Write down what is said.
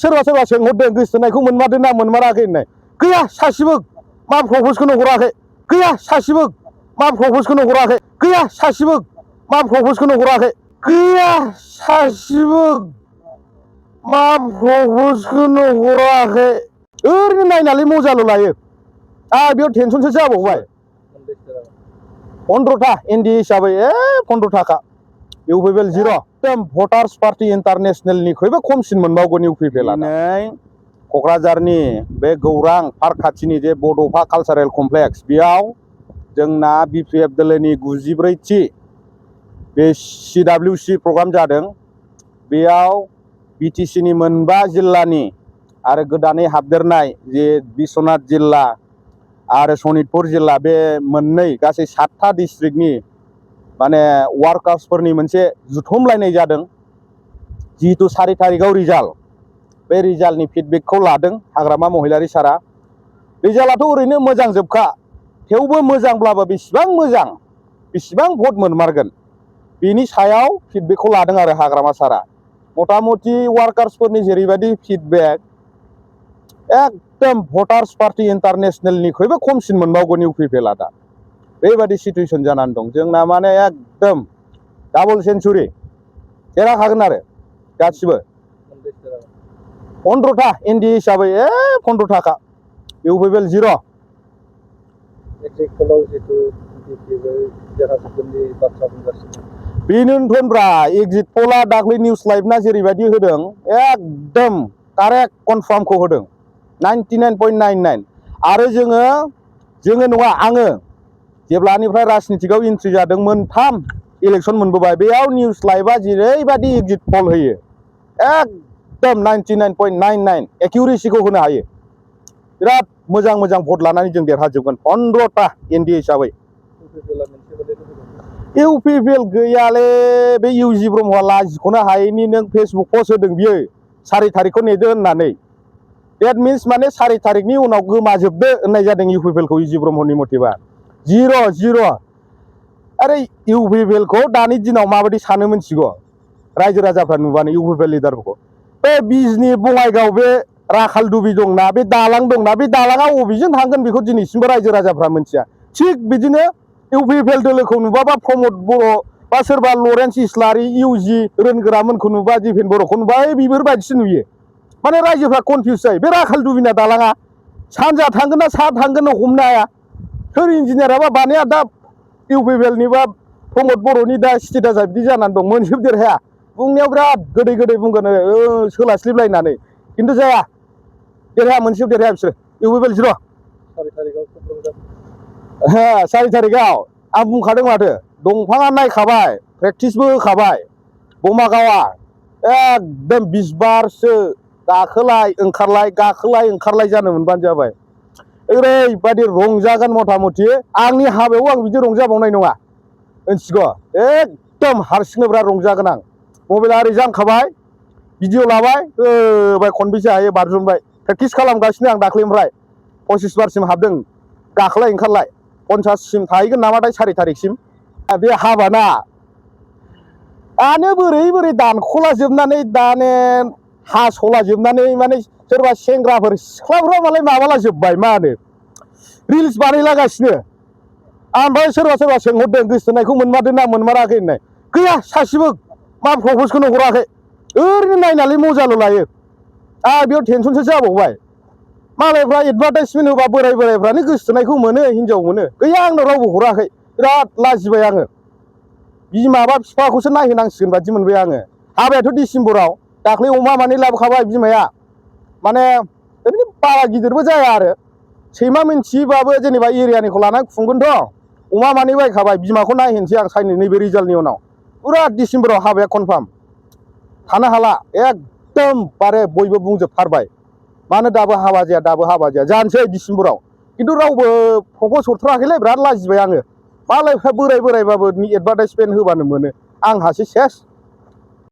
सोरबा सोरबा सोंहरदों गोसथोनायखौ मोनमारदोंना मोनमाराखै होननाय गैया सासेबो मा प्रप'जखौनो हराखै गैया सासेबो मा प्रप'जखौनो हराखै गैया सासेबो मा प्रप'जखौनो हराखै गैया सासेबो मा प्रप'जखौनो हराखै ओरैनो नायनानै मजाल' लायो बेयाव टेनसनसो जाबावबाय 15टा एनडि हिसाबै 15 थाखा इउपिपिएल 0 एकदम भटार्स पार्टी इन्टारनेशनेलनिख्रुइबो खमसिन मोनबावगोन इउपिपिएलआ दिनै क'क्राझारनि बे गौरां पार्क खाथिनि जे बड'फा कालचारेल कमप्लेक्स बेयाव जोंना बिपिएफ दोलोनि 94थि बे CWC प्रग्राम जादों बेयाव बिटिसिनि मोनबा जिल्लानि आरो गोदानै हाबदेरनाय जे बिश्वनाथ जिल्ला आरो सनितपुर जिल्ला बे मोननै गासै 7था डिस्ट्रिक्टनि माने वार्कार्सफोरनि मोनसे जुथुमलायनाय जादों जिहेतु 4 तारिखआव रिजाल्ट बे रिजाल्टनि फिडबेकखौ लादों हाग्रामा महिलारि सारा रिजाल्टआथ' ओरैनो मोजां जोबखा थेवबो मोजांब्लाबो बेसेबां मोजां बेसेबां भट मोनमारगोन बेनि सायाव फिडबेकखौ लादों आरो हाग्रामा सारा मथा मथि वार्कार्सफोरनि जेरैबायदि फिडबेक एकदम भटार्स पार्टी इन्टारनेशनेलनिख्रुइबो खमसिन मोनबावगोन इउपिपिएलआ दा बेबायदि सिटुएसन जानानै दं जोंना माने एकदम डाबल सेन्चुरि देरहाखागोन आरो गासिबो 15टा एनडि हिसाबै 15 थाखा इउपिपिएल 0 बेनोथ'ब्रा एग्जिट पलआ दाख्लै निउस लाइभना जेरैबायदि होदों एकदम कारेक्ट कनफार्मखौ होदों 99.99 आरो जोङो नङा आङो जेब्लानिफ्राय राजनितिकआव एन्ट्रि जादों मोनथाम इलेक्सन मोनबोबाय बेयाव निउस लाइभआ जेरैबायदि एग्जिट पल होयो एकदम 99.99 एक्युरेसिखौ होनो हायो बिराद मोजां मोजां भट लानानै जों देरहाजोबगोन 15टा एनडि हिसाबै इउपिपिएल गैयाले बे इउजि ब्रह्मआ लाजिख'नो हायैनि नों फेसबुक पस्ट होदों बियो 4 तारिखखौ नेदो होननानै डेट मिन्स माने 4 तारिखनि उनाव गोमाजोबदो होननाय जादों इउपिपिएलखौ इउजि ब्रह्मनि मथेबा 0 आरे इउपिपिएलखौ दानि दिनाव माबायदि सानो मिथिगौ रायजो राजाफ्रा नुबानो इउपिपिएल लिडारफोरखौ बे बिजनि बङाइगाव बे राखाल दुबि दंना बे दालां दंना बे दालाङा बबेजों थांगोन बेखौ दिनैसिमबो रायजो राजाफ्रा मिथिया थिग बिदिनो इउपिपिएल दोलोखौ नुबाबा प्रमद बर' बा सोरबा लरेन्स इस्लारि इउजि रोनगोरामोनखौ नुबा दिपेन बर'खौ नुबा बेफोरबायदिसो नुयो माने रायजोफ्रा कनफिउस जायो बे राखाल दुबिना दालाङा सानजा थांगोन ना साहा थांगोन हमनो हाया सोर इन्जिनियाराबा बानाया दा इउपिपिएलनिबा प्रमद बर'नि दा स्टेटासा बिदि जानानै दं मोनजोब देरहाया बुंनायाव बिराद गोदै गोदै बुंगोन सोलास्लिबलायनानै खिन्थु जाया देरहाया मोनसेबो देरहाया बिसोर इउपिपिएल 0 4 तारिखआव आं बुंखादों माथो दंफाङा नायखाबाय प्रेक्टिसबो होखाबाय बमागावआ एकदम 20 बारसो गाखोलाय ओंखारलाय जानो मोनबानो जाबाय ओरैबायदि रंजागोन मथा मथि आंनि हाबायाव आं बिदि रंजाबावनाय नङा मिथिगौ एकदम हारसिंनो बिराद रंजागोन आं मबाइला ओरै जांखाबाय भिडिअ लाबाय होबाय खनबेसे हायो बारजुमबाय प्रेक्टिस खालामगासिनो आं दाख्लैनिफ्राय 25 बारसिम हाबदों गाखोलाय ओंखारलाय 50सिम थाहैगोन नामाथाय 4 तारिखसिम बे हाबाना दानो बोरै दानख'ला जोबनानै दाने हास'ला जोबनानै माने सोरबा सेंग्राफोर सिख्लाफोरा मालाय माबाला जोब्बाय मा होनो रिल्स बानायलागासिनो ओमफ्राय सोरबा सोंहरदों गोसथोनायखौ मोनमारदोंना मोनमाराखै होननाय गैया सासेबो मा प्रप'जखौनो हराखै ओरैनो नायनानै मजाल' लायो बेयाव टेनसनसो जाबावबाय मालायफ्रा एडभार्टाइजमेन्ट होबा बोरायफ्रानो गोसथोनायखौ मोनो हिनजाव मोनो गैया आंनो रावबो हराखै बिराद लाजिबाय आङो बिमाबा बिफाखौसो नायहोनांसिगोन बादि मोनबाय आङो हाबायाथ' डिसेम्बराव दाख्लै अमा मानै लाबोखाबाय बिमाया माने ओरैनो बारा गिदिरबो जाया आरो सैमा मिन्थियोबाबो जेनेबा एरियानिखौ लानानै खुंगोनथ' अमा मानै बायखाबाय बिमाखौ नायहोनोसै आं साइनै नैबे रिजाल्टनि उनाव फुरा डिसेम्बराव हाबाया कनफार्म थानो हाला एकदम बारे बयबो बुंजोबथारबाय मानो दाबो हाबा जाया जानोसै डिसेम्बराव खिन्थु रावबो प्रप'ज हरथाराखैलै बिराद लाजिबाय आङो मालायफ्रा बोरायबाबो एडभार्टाइजमेन्ट होबानो मोनो आंहासो सेस